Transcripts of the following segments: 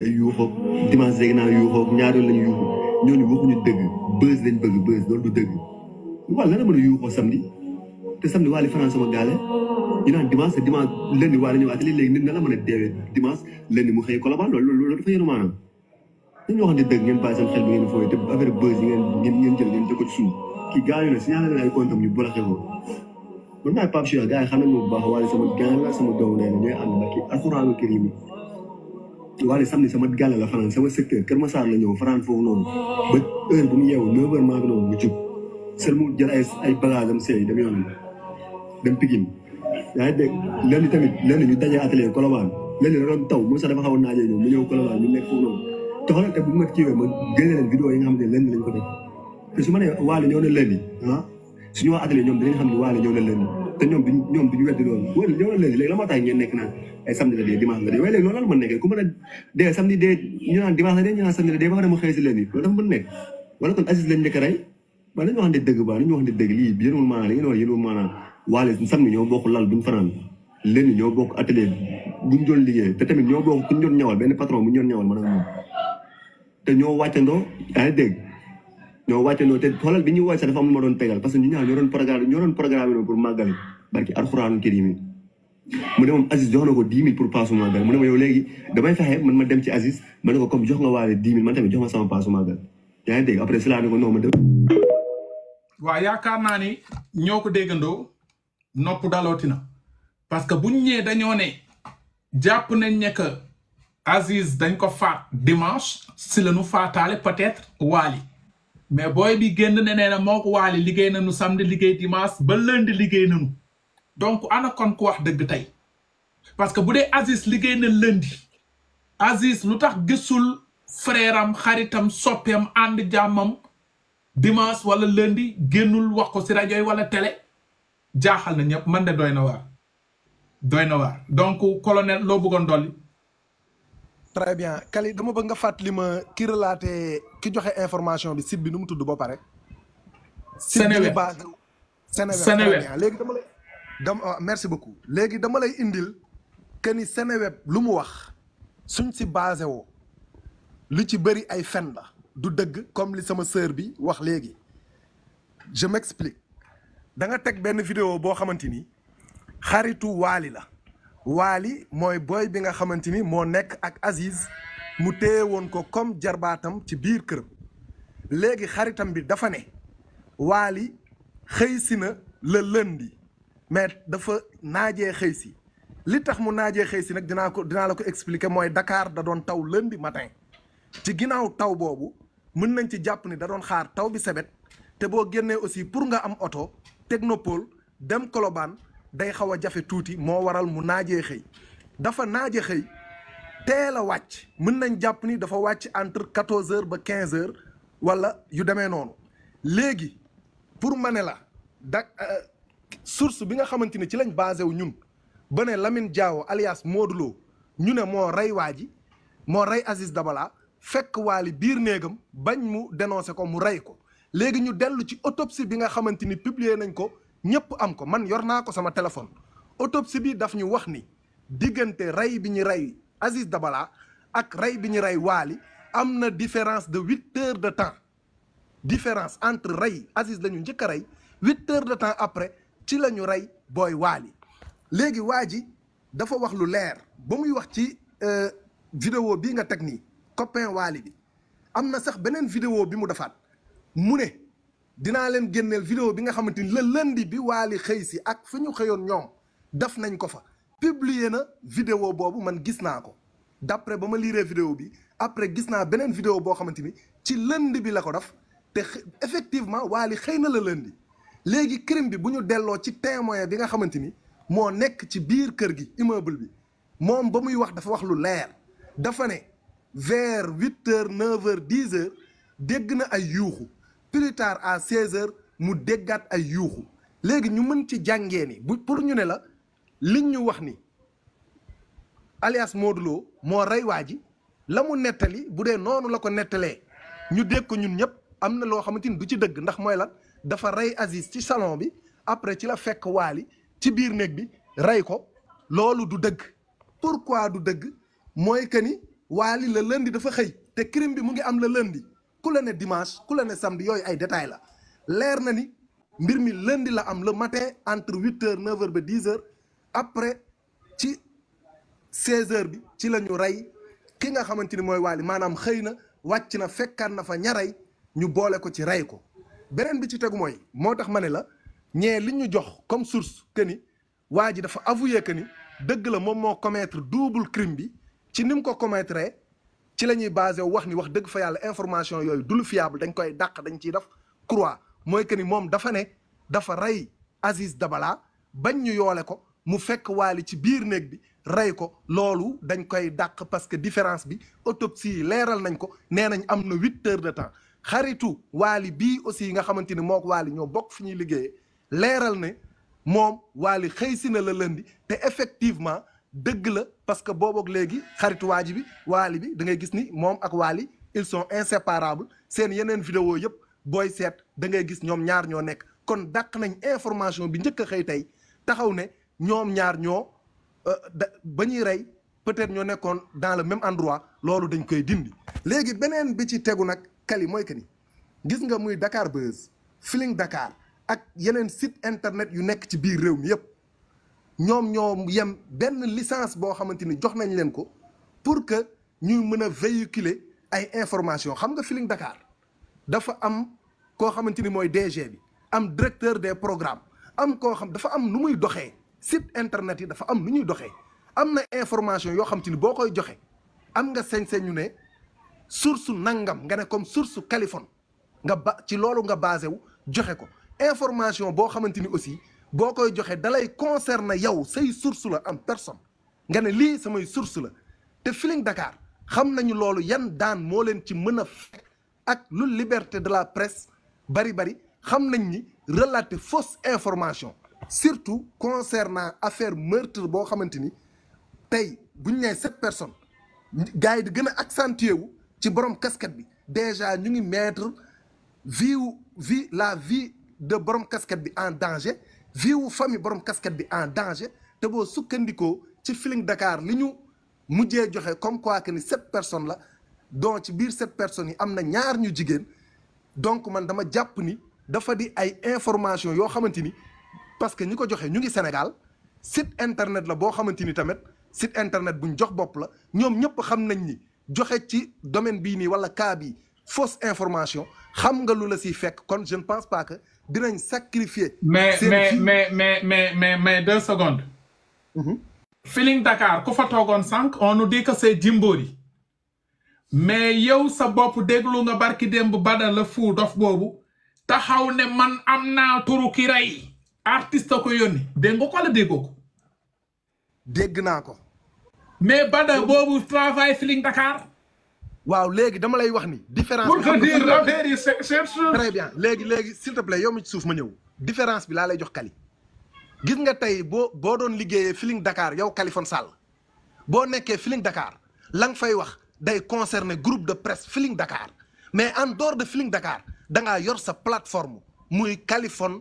yuuxoog dimanche dégg naa yuuxoog ñaari lañu yuuxu ñooñu waxuñu dëgg buzz lañ bëgg buzz loolu du dëgg wala lan la mën a yuuxoo samedi te samedi Wally fanaan sama gaale ñu naan dimanche lundi Wally ñëwaat léegi nit na la mën a deewee dimanche lundi mu xëy Colobane loolu dafa yéenu maanaam dañu waxante dëgg ngeen bàyyi seen xel bi ngeen fooy te affaire buzz yi ngeen jël ngeen jël ko ci suuf kii gaañu na signalé na ay compte am ñu bolaxee ko man maay Pape Cheikh gars yi xam nañ ma bu baax Wally sama gaan la sama doomu nee na ñooy ànd ba kii alxuraanu karim Wally samedi sama gàlle la fanaan sama secteur Kër Massar la ñëw fanaan foofu noonu ba heure bu mu yeewu 9h maa ngi noonu mu jub sel mu jël ay bagage am seey dem yoon dem Pikine yaa ngi dégg lundi tamit lundi ñu dajee atelier Colobane lundi la doon taw moom sax dafa xaw a naajee ñëw mu ñëw Colobane ñu nekk foofu noonu te xoolal te bu ma kiiwee ma génne leen vidéo yi nga xam ne lundi lañ ko def te su ma nee Wally ñëw na lundi ah suñu waa atelier ñoom dinañ xam ne Wally ñëw na lundi te ñoom duñu weddi loolu wala ñëw na lundi léegi la moo tax ngeen nekk naan ay samedi la dee dimanche la dee waaye léegi loolu la mën nekkee ku mën a dee samedi dee ñu naan dimanche la dee ñu naan samedi la dee ba pare mu xëy si lundi loolu dafa mën nekk wala kon Aziz lañ nekk rey waaye nañu waxante dëgg ba nañu waxante dëgg lii yéenul maanaam li ngeen wax yéenul maanaam Wally samedi ñoo bokk lal duñ fanaan lundi ñoo bokk atelier buñ doon liggéey te tamit ñoo bokk kuñ doon ñawal benn patron bu ñu doon ñawal man ak moom te ñoo wàccandoo yaa ngi dégg ñoo wàccandoo te xoolal bi ñuy wàcc sax dafa am lu ma doon tegal parce que ñu ñaar ñoo doon programme pour màggal barki alxuraanu karim mu ne moom Aziz jox na ko 10 000 pour paasu màggal mu ne ma yow léegi damay fexe man ma dem ci Aziz ma ne ko comme jox nga Wally 10 000 man tamit jox ma sama paasu màggal yaa ngi dégg après cela ne ko non ma dem. waaw yaakaar naa ni ñoo ko déggandoo nopp dalooti na parce que buñ ñëwee dañoo ne jàpp nañ ne que Aziz dañ ko faat dimanche si la ñu faataale peut-être Wally mais booy bi génn ne nee na moo ko Wally liggéey nañu samedi liggéey dimanche ba lundi liggéey nañu donc ana kon ku wax dëgg tey parce que bu dee Aziz liggéey na lundi Aziz lu tax gisul frère am xaritam soppeem ànd jàmmam dimanche wala lundi génnul wax ko si rajo yi wala télé jaaxal na ñëpp man de doy na waar donc colonel loo bëggoon dolli. très bien Kali dama bëgg nga fàttali ma ki relaté ki joxe information bi site bi nu mu tudd ba pare. Seneweb Seneweb léegi merci beaucoup léegi dama lay indil que ni Seneweb lu mu wax suñ si basé woo lu ci bëri ay fen la du dëgg comme li sama sœur bi wax léegi je m'explique da nga teg benn vidéo boo xamante ni xaritu Wally la Wally mooy boy bi nga xamante ni moo nekk ak Aziz mu téye woon ko comme jarbaatam ci biir këram léegi xaritam bi dafa ne Wally xëy si na le lundi mais dafa naajee xëy si li tax mu naajee xëy si nag dinaa la ko expliquer mooy Dakar da doon taw lundi matin ci ginnaaw taw boobu mën nañ ci jàpp ni da doon xaar taw bi sebet te boo génnee aussi pour nga am oto technopole dem Colobane day xaw a jafe tuuti moo waral mu naajee xëy dafa naaje xëy teel a wàcc mën nañ jàpp ni dafa wàcc entre 14h ba 15h wala yu demee noonu léegi pour ma ne la source bi nga xamante ni ci lañ basé wu ñun ba ne Lamine Diawo alias Modou Lo ñu ne moo rey waa ji moo rey Aziz Dabala fekk Wally biir néegam bañ mu dénoncé ko mu rey ko léegi ñu dellu ci autopsie bi nga xamante ni publier nañ ko ñëpp am ko man yor naa ko sama téléphone autopsie bi daf ñu wax ni diggante rey bi ñu rey Aziz Dabala ak rey bi ñu rey Wally am na différence de 8 heures de temps différence entre rey Aziz la ñu njëkk a rey 8 heures de temps après ci la ñu rey booy Wally léegi waa ji dafa wax lu leer ba muy wax ci vidéo bii nga teg nii copain Wally bi am na sax beneen vidéo bi mu defaat mu ne dinaa leen génneel vidéo bi nga xamante ni le lundi bi Wally xëy si ak fi ñu xëyoon ñoom def nañ ko fa publier na vidéo boobu man gis naa ko d'après ba ma liiree vidéo bi après gis naa beneen vidéo boo xamante ni ci lundi bi la ko def te effectivement Wally xëy na la lundi léegi crime bi bu ñu delloo ci témoin bi nga xamante ni moo nekk ci biir kër gi immeuble bi moom ba muy wax dafa wax lu leer dafa ne vers 8h 9h 10h dégg na ay yuuxu plus tard à 16h mu déggaat ay yuuxu léegi ñu mën ci jàngee ni bu pour ñu ne la liñ ñu wax ni alias Modou Lo moo rey waa ji la mu nettali bu dee noonu la ko nettalee ñu dégg ko ñun ñëpp am na loo xamante ni du ci dëgg ndax mooy lan dafa rey Aziz ci salon bi après ci la fekk Wally ci biir néeg bi rey ko loolu du dëgg pourquoi du dëgg mooy que ni Wally le lundi dafa xëy te crime bi mu ngi am le lundi ku la ne dimanche ku la ne samedi yooyu ay détails la leer na ni mbir mi lundi la am le matin entre 8h 9h ba 10h après ci 16h bi ci la ñu rey ki nga xamante ni mooy Wally maanaam xëy na wàcc na fekkaan na fa ñaray ñu boole ko ci rey ko beneen bi ci tegu mooy moo tax ma ne la ñee li ñu jox comme source que ni waa ji dafa avoué que ni dëgg la moom moo commettre double crime bi ci ni mu ko commettre ci la ñuy basé wax ni wax dëgg fa yàlla information yooyu du lu fiable dañ koy dàq dañ ciy def croix mooy que ni moom dafa ne dafa rey Aziz Dabala bañ ñu yoole ko mu fekk Wally ci biir néeg bi rey ko loolu dañ koy dàq parce que différence bi autopsie yi leeral nañ ko nee nañ am na 8 heures de temps xaritu Wally bii aussi nga xamante ni moo ko Wally ñoo bokk fi ñuy liggéeyee leeral ne moom Wally xëy si na la lëndi te effectivement dëgg la parce que booboog léegi xaritu waaji bi Wally bi da ngay gis ni moom ak Wally ils sont inséparables seen yeneen vidéo yëpp booy seet da ngay gis ñoom ñaar ñoo nekk kon dàq nañ information bi njëkk a xëy tey taxaw ne ñoom ñaar ñoo ba ñuy rey peut-être ñoo nekkoon dans le même endroit loolu dañ koy dindi léegi beneen bi ci tegu nag kali mooy que ni gis nga muy Dakar Buzz Feeling Dakar ak yeneen site internet yu nekk ci biir réew mi yëpp ñoom ñoo yem benn licence boo xamante ni jox nañ leen ko pour que ñuy mën a véhiculer ay information xam nga Feeling Dakar dafa am koo xamante ni mooy DG bi am directeur des programmes am koo xam dafa am nu muy doxee site internet yi dafa am nu ñuy doxee am na information yoo xam te ni boo koy joxe am nga sañ-sañ ñu ne source nangam nga ne comme source Kaliphone nga ba ci loolu nga basé wu joxe ko information boo xamante ni aussi boo koy joxe dalay concerner yow say source la en personne nga ne lii samay source la te Feeling Dakar xam nañu loolu yan daan moo leen ci mën a fekk ak lu liberté de la presse bari xam nañ ni relater fausse information surtout concernant affaire meurtre boo xamante ni tey bu ñu nee 7 personnes gars yi di gën a accentué wu ci borom casquette bi déjà ñu ngi mettre la vie de borom casquette bi en danger vie wu famille borom casquette bi en danger te boo sukkandikoo ci Feeling Dakar li ñu mujjee joxe comme quoi que ni 7 personnes la donc ci biir 7 personnes yi am na ñaar ñu jigéen donc man dama jàpp ni dafa di ay information yoo xamante ni parce que ñi ko joxe ñu ngi Sénégal site internet la boo xamante ni tamit site internet buñ jox bopp la ñoom ñëpp xam nañ ni joxe ci domaine bii nii wala cas bii fausse information xam nga lu la siy fekk kon je ne pense pas que dinañ sacrifier. mais 2 secondes. Feeling Dakar ku fa toogoon sànq on nous dit que c'est Jimbori mais yow sa bopp déglu nga barki démb Bada la fu dof boobu taxaw ne man am naa turu ki rey artiste ko yónni dégg nga ko wala déggoo ko. dégg naa ko. mais Bada boobu travail Feeling Dakar. waaw léegi dama lay wax ni. différence pour te dire l'affaire yi cherche. très bien léegi s'il te plaît yow mi ci suuf ma ñëw. différence bi laa lay jox Kali. gis nga tey boo doon liggéeyee Feeling Dakar yow Kaliphone Sall boo nekkee Feeling Dakar la nga fay wax day concerner groupe de presse Feeling Dakar mais en dehors de Feeling Dakar da ngaa yor sa plateforme muy Kaliphone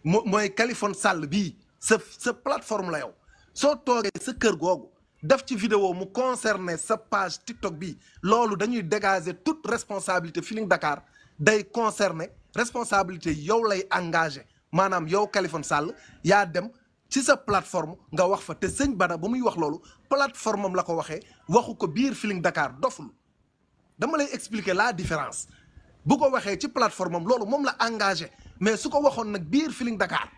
mooy Kaliphone Sall bii sa plateforme la yow soo toogee sa kër googu def ci vidéo mu concerner sa page TikTok bii loolu dañuy dégager toute responsabilité Feeling Dakar day concerner responsabilité yow lay engagé maanaam yow Kaliphone Sall yaa dem ci sa plateforme nga wax fa te sëñ Bada ba muy wax loolu plateforme am la ko waxee waxu ko biir Feeling Dakar doful dama lay expliquer la différence bu ko waxee ci plateforme am loolu moom la engagé mais su ko waxoon nag biir Feeling Dakar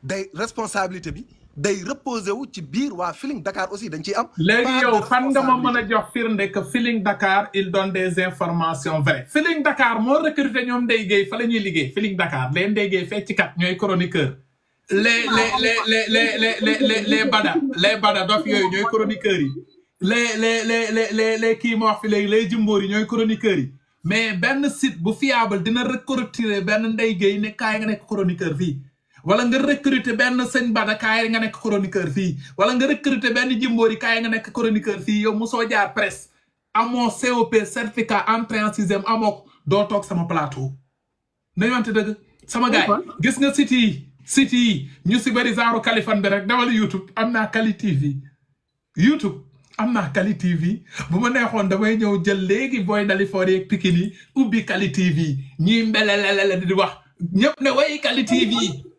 day responsabilité bi day reposer wu ci biir waa Feeling Dakar aussi dañ ciy am. léegi yow fan nga ma mën a jox firnde que Feeling Dakar il donne des informations vraies Feeling Dakar moo recruté ñoom Ndeye Gueye fa la ñuy liggéey Feeling Dakar les Ndeye Gueye feccikat ñooy chroniqueur les Bada dof yooyu ñooy chroniqueurs yi les kii ma wax fi léegi les Jimbori yi ñooy chroniqueurs yi mais benn site bu fiable dina recruter benn Ndeye Gueye ne kaay nga nekk chroniqueur fii wala nga recruter benn sëñ Bada kaay nga nekk chroniqueur fii wala nga recruter benn Jimbori kaay nga nekk chroniqueur fii yow mosoo jaar presse amoo COP certificat entrée en sixième amoo ko doo toog sama plateau nañu wante dëgg sama gars gis nga site yi ñu si bëri genre Kaliphone bi rek dawal YouTube am naa Kali TV YouTube am naa Kali TV bu ma neexoon damay ñëw jël léegi booy Dalifort yeeg Pikine yi ubbi Kali TV ñii mbelelelele di wax ñëpp ne way Kali TV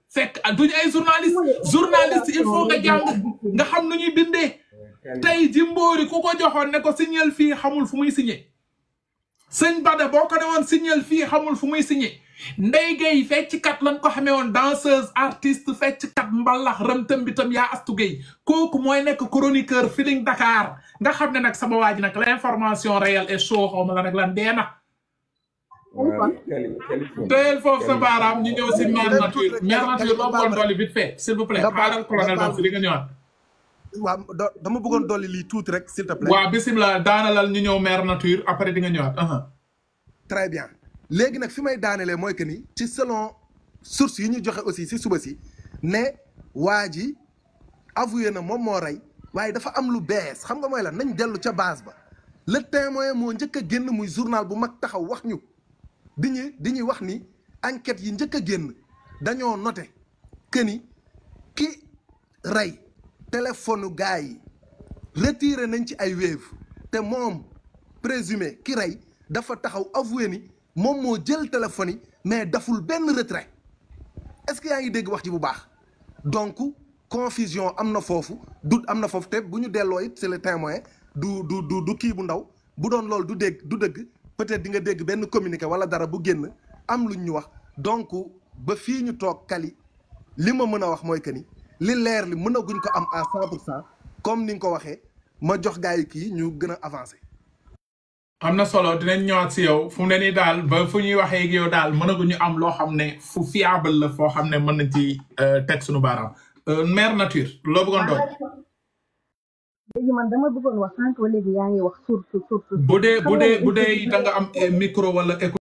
fekk duñu ay journaliste il faut nga jàng nga xam nu ñuy bindee tey Jimbori ku ko joxoon ne ko signal fii xamul fu muy signé sëñ Bada boo ko ne woon signal fii xamul fu muy signé Ndeye Gueye fecckat lañ ko xamee woon danseuse artiste fecckat mbalax rëmtam bitam yaa Astu Gueye kooku mooy nekk chroniqueur Feeling Dakar nga xam ne nag sama waa ji nag l'information réelle et chaud xaw ma la nag lan dee na teel foofu sa baaraam ñu ñëw si mère nature loo bëggoon dolli vite fait s'il vous plaît xaaral colonel Dom si li nga ñëwaat waaw dama bëggoon dolli lii tuuti rek s'il te plaît waaw bisimilah daanalal ñu ñëw mère nature après di nga ñëwaat très bien léegi nag fi may daanelee mooy que ni ci selon source yi ñu joxe aussi si suba si ne waa ji avoué na moom moo rey waaye dafa am lu bees xam nga mooy la nañ dellu ca base ba Le Témoin moo njëkk a génn muy journal bu mag taxaw wax ñu di ñuy wax ni enquête yi njëkk a génn dañoo noté que ni ki rey téléphone gars yi retiré nañ ci ay Wave te moom présumé ki rey dafa taxaw avoué ni moom moo jël téléphone yi mais daful benn retrait est-ce que yaa ngi dégg wax ji bu baax donc confusion am na foofu doute am na foofu te bu ñu delloo it c'est Le Témoin du kii bu ndaw bu doon loolu du dëgg peut-être di nga dégg benn communiqué wala dara bu génn am luñ ñu wax donc ba fii ñu toog Kali li ma mën a wax mooy que ni li leer li mën a guñ ko am à 100% comme ni nga ko waxee ma jox gars yi kii ñu gën a avancé. am na solo dinañ ñëwaat si yow fu mu ne nii daal ba fu ñuy waxee ak yow daal mënaguñu am loo xam ne fu fiable la foo xam ne mën nañ ci teg suñu baaraam mère nature loo bëggoon doon. léegi man dama bëggoon wax sànq ba léegi yaa ngi wax source. bu dee da nga am micro wala écho